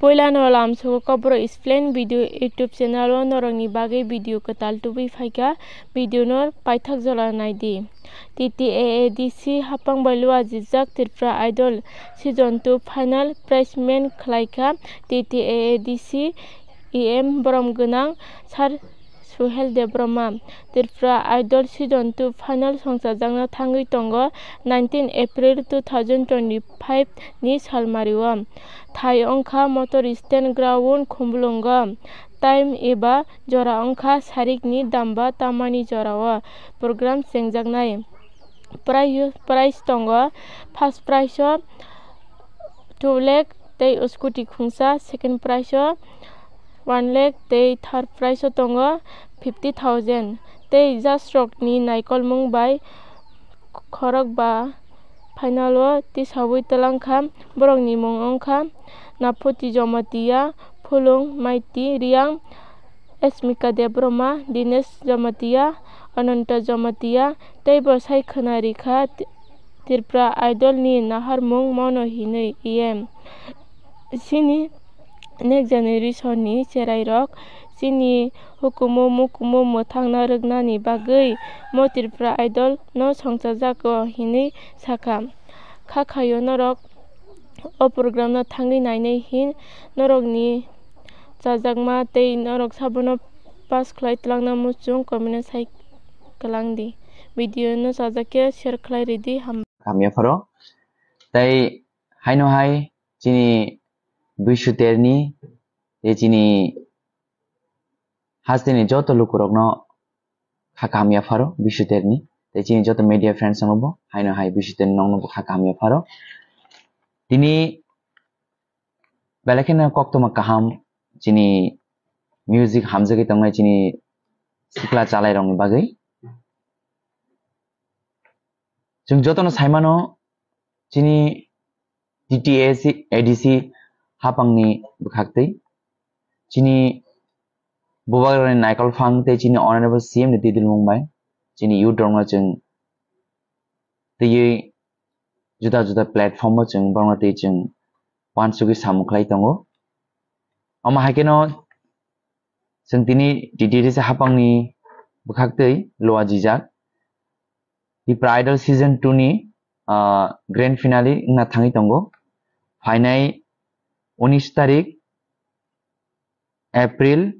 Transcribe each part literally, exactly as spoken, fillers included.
Puilano lamsogo Kokborok Explain video YouTube channel o norokni bagwi video kwtal tubui phaikha, video no paithak jora naidi. T T A A D C hapang bai lua jijak Tripura Idol season two final placement khlaikha T T A A D C E M borom gwnang Sir Suhel Debbarma. Tripura Idol season two final songchajakna thangwi tongo nineteen April two thousand twenty-five ni salmario. Thai wngkha Motor Stand Ground Khumulwngo. Time eba jora wngkha sarikni damba tamani jorao program chengjaknai. Prize, prize tongo, first prize o two lakh tei scooty khungsa, second prize o one lakh tei third prize o tongo fifty thousand. Tei judge rokni naikolmung bai khorok ba final o tisaui twlangkha, borokni mung wngkha Naphuti Jamatia, Phulung Maiti Riang, Asmika Debbarma, Dinesh Jamatia, Ananta Jamatia tei bo sai khwna rikha Ti-, Tripura Idol ni naharmung mono hinwi E M. Chini next generation ni cherai rok chini hukumu mukumu mwthangna rwknani bagwi mo Tripura Idol no songchajago hinwi sakha. Kha khaio norok o program no thangwi nainai hin norokni chajakma tei norok sabono pass khlai twlangna muchung comment o sai kwlang di. Video no chajak khe share khlai ridi, ham. Hamya pharo. Tei haino hai chini Bishu Terni tei chini hasteni joto lukurokno kha kaham yapharo Bishu Terni. Tei chini joto media friends rokno bo haino hai Bishu Terni nokno bo kha kaham yapharo. Tini belai kheno koktwma kaham chini music hamjagwi tongnai chini sikla chalairokni bagwi. Chwng jotono saimano chini T T A C, A D C hapangni bwkhaktwi chini bubagrani naikol phang tei chini honorable C M ni twi dilmung bai chini youth rokno chwng twiwi juda juda platform o chwng borokno twi chwng uansugwi samung khlai tongo. Omo hai kheno chwng tini T T A D C hapangni bwkhaktwi lua jijak. Tipra Idol season two ni, ah, grand finale wngna thangwi tongo. Phainai unis tarik April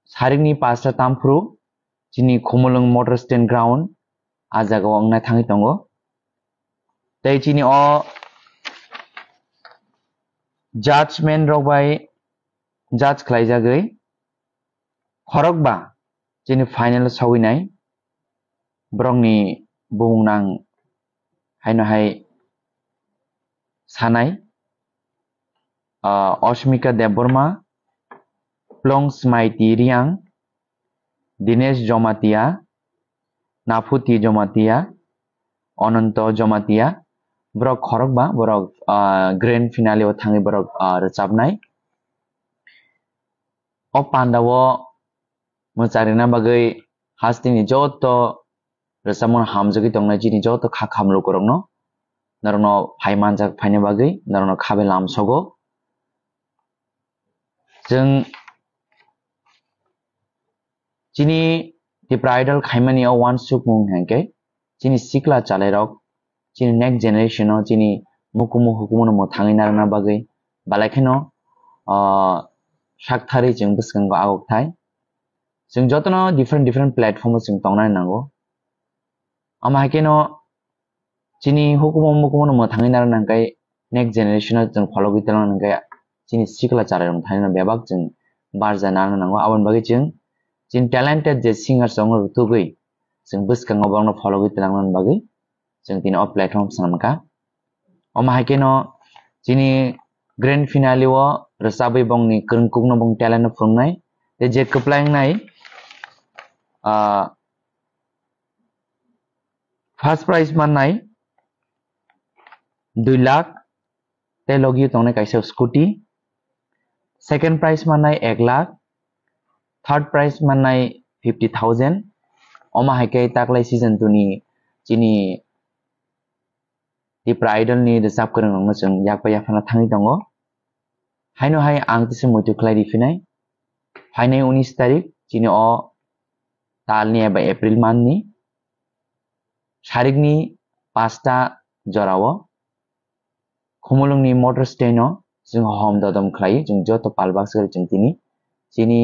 sarikni pasta tamphru chini Khumulwng Motor Stand Ground, ah jagao wngna thangwi tongo. Tei chini o judgment rok bai judge khlaijagwi khorokba chini final o sogwinai borokni bumung nang haino hai sanai, ah, Osmika Debbarma, Plong Smaiti Riang, Dinesh Jomatia, Naphuti Jomatia, Ananto Jomatia, borok khorokba, borok, ah, grand finale o thangwi borok, ah, rwchapnai. O panda o mwcharina bagwi hasteni joto rwchapmung hamjagwi tongnai chini joto kha khamlukurokno, norokno phai manjak phaina bagwi norokno khabe lamsogo. Chwng chini Tipra Idol khaimani o uansukmung hwnkhe chini sikla chalairok, chini next generation o chini mukumu hukumu no mwthangwi narwkna bagwi belai kheno, ah, saktharwi chwng bwskango agok thai. Chwng jotono different different platform o chwng tongnani nango. Omo hai kheno chini hukumu mukumu no mwthangwi narwkna hwnkhe next generation o chwng phologwi twlangna hwnkhe chini sikla chalairok thani no bebak chwng barja narwkna nango. Aboni bagwi chwng chini talented je singers rok no rwtugwi chwng bwskango borokno phologwi twlangna bagwi chwng tini o platform swnam kha. Omo hai kheno chini grand finale o rwchabwi bongni kwrwngkukno bong talent no phwrwngnai. Tei je kwplai wngnai, ah, first prize mannai dui lakh, tei logi tongnai kaisa scooty. Second prize mannai ek lakh, third prize mannai fifty thousand. Omo hai khe taklai season two ni chini Tipra Idol ni rwchap kwrwng rokno chwng yak bai yaphana thangwi tongo. Haino hai ang tisa muitu khlai ri phinai. Phainai unis tarik chini o talni eba April month ni sarikni pasta jorao Khumulwngni motor stand o chwng hom dodom khlai, chwng joto pal baksa chwng tini chini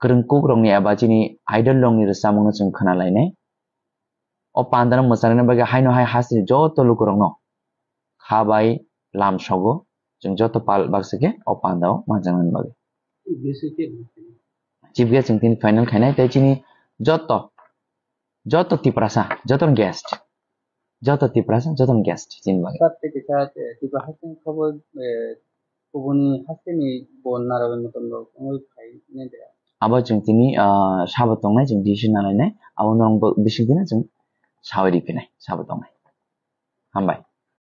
kwrwng kuk rokni eba chini idol rokni rwchapmung no chwng khna lainai. O panda no mwchangrwna bagwi haino hai hasteni joto lukurokno kha bai lam sogo, chwng joto pal baksa khe o panda o manjaknani bagwi. Chief guest chwng tini final khainai, tei chini joto, joto Tiprasa, joto guest, joto Tiprasa, joto guest chini bagwi. Sir, tei kisa, eh, Tripura hasteni khobor, eh, kubuni hasteni bo narawi motom rok wngwi phai nai de. Abo chwng tini, ah, sabo tongnai, chwng decision nalainai, abo norok bo bising tini chwng sawi riphinai, sabo tongnai. Hambai.